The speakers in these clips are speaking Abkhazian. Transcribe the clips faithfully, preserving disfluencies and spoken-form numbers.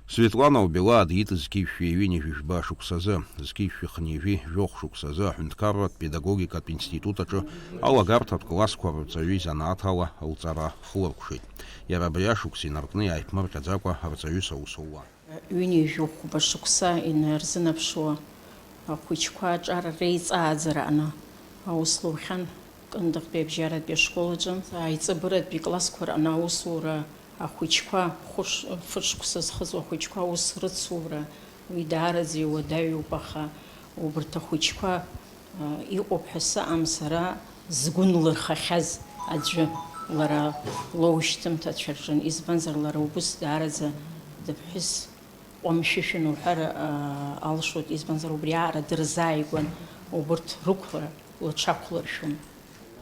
Светлана Убилаа диит зқьи жәшәи ҩынҩажәи жәба шықәсазы, зқьи жәшәи хынҩажәи жәохә шықәсазы аҳәынҭқарратә педагогикатә институт аҿы алагарҭатә классқәа рырҵаҩы изанааҭ ала лҵара хылыркәшеит. Иара абри ашықәс инаркны иааиԥмырҟьаӡакәа арҵаҩыс аус луан. Ҩынҩажәи жәохәба шықәса инарзынаԥшуа ахәыҷқәа аҿар реиҵааӡара аҟны аус лухьан Кындыӷтәи абжьаратәи ашкол аҿы. Аиҵбыратәи классқәа рҟны аусура ахәыҷқәа, хәыш-, фышықәса зхыҵуа ахәыҷқәа аус рыцура, уи даараӡа иуадаҩуп, аха убарҭ ахәыҷқәа, а, иҟоуп ҳәа сыҟам сара згәы нлырхахьаз аӡәы, лара лоушьҭымҭацәа рҿын, избанзар, лара убыс даараӡа дыԥҳәыс ҟәымшәышәын уҳәар, а, алшоит, избанзар, убри аара дырзааигәан убарҭ рықәра лҽақәлыршәон.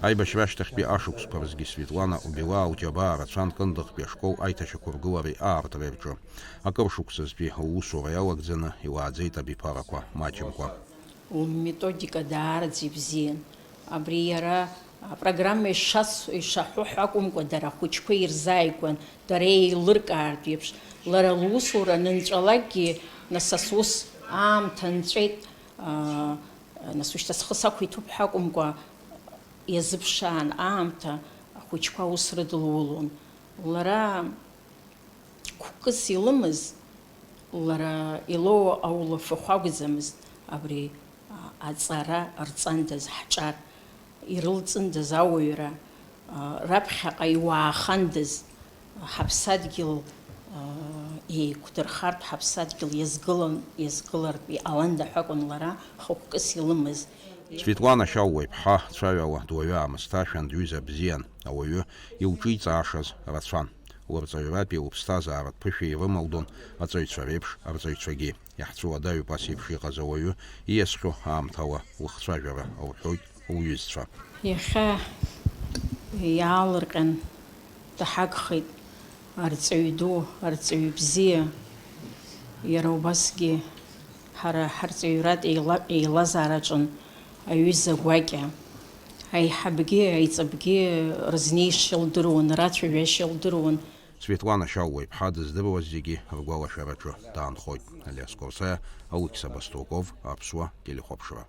Аибашьра ашьҭахьтәи ашықәсқәа рзгьы Светлана Убилаа лџьабаа рацәан Кындыӷтәи ашкол аиҭашьақәыргылареи аартреи рҿы. Акыр шықәсазтәи лусура иалагӡаны илааӡеит абиԥарақәа маҷымкәа. Лметодика даараӡа ибзиан. Абри иара апрограмма ишас-, ишаҳәо ҳәа акәымкәа, дара ахәыҷқәа ирзааигәан, дара еилыркаартә еиԥш, лара лусура анынҵәалакгьы, нас ас ус аамҭа нҵәеит, аа, нас ушьҭа схы сақәиҭуп ҳәа акәымкәа, иазыԥшаан аамҭа ахәыҷқәа аус рыдылулон. Лара қәкыс илымаз, лара илоуа аулафахә акәӡамызт абри, а, аҵара рҵандаз ҳҿар, ирылҵындаз ауаҩра, а, раԥхьаҟа иуаахандаз, ҳаԥсадгьыл, а, еиқәдырхартә ҳаԥсадгьыл иазгылан, иазгылартә иҟаланда ҳәа акәын лара хықәкыс илымаз. Светлана Шьаууа-иԥҳа цәаҩала дуаҩы аамысҭашәан, дҩыза бзиан, ауаҩы илҿиҵаашаз рацәан. Лырҵаҩратәи лыԥсҭазааратә ԥышәа ирымалдон аҵаҩцәа реиԥш арҵаҩцәагьы. Иаҳцәуадаҩуп ас еиԥш иҟаз ауаҩы ииасхьоу аамҭала лыхцәажәара, лҳәоит лҩызцәа. Иахьа иаалырҟьан даҳагхеит арҵаҩ ду, арҵаҩ бзиа, иара убасгьы ҳара ҳарҵаҩратә еила-, еилазаараҿын аҩыза гәакьа. Аиҳабгьы, аиҵбгьы рызнеишьа лдыруан, рацәажәашьа лдыруан. Светлана Шьаууа-иԥҳа дыздыруаз зегьы ргәалашәараҿы даанхоит. Алиас Корсаиа, Алықьса Баструков, Аԥсуа телехәаԥшра.